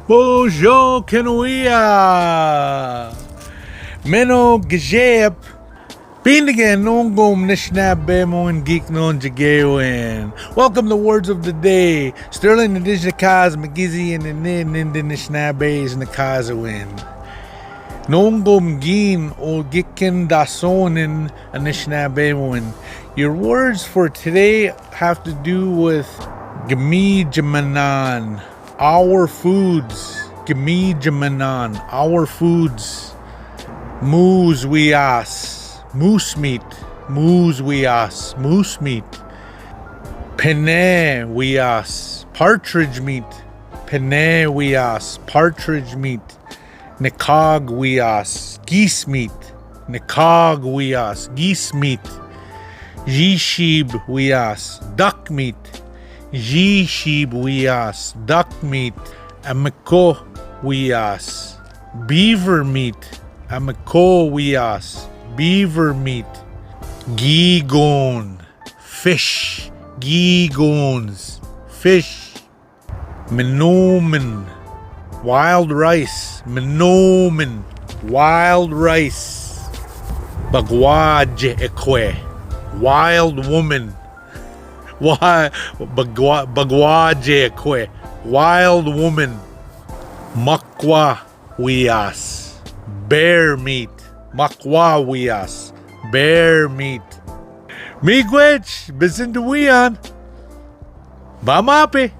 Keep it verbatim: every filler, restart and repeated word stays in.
Bonjour, Kenuia. Meno Gzeb. Pinge nongum Nishna Bemoin Geek non Jagewin. Welcome to Words of the Day. Sterling Nadijna Kaz Magizi and Nindin Nishna Bays Nakazawin. Nongum Gin o Gikin Dasonin Anishna Bemoin. Your words for today have to do with Gmi Jamanan. Our foods. Gmi Jamanan. Our foods. Moose we ass. Moose meat. Moose we ass. Moose meat. Pene we ass. Partridge meat. Pene we ass. Partridge meat. Nikag we ass. Geese meat. Nikag we ass. Geese meat. Jishib we ass. Duck meat. Jishib we ass. Duck meat. Amiko we ass. Beaver meat. Amiko we ass. Beaver meat. Gigon. Fish. Gigons. Fish. Minomen. Wild rice. Minomen. Wild rice. Bagwaje ekwe. Wild woman. Wa-, bagwa-, bagwaje ekwe. Wild woman. Makwa we ass. Bear meat. Makwa we ass. Bear meat. Miigwech, bizinduian. Bamape.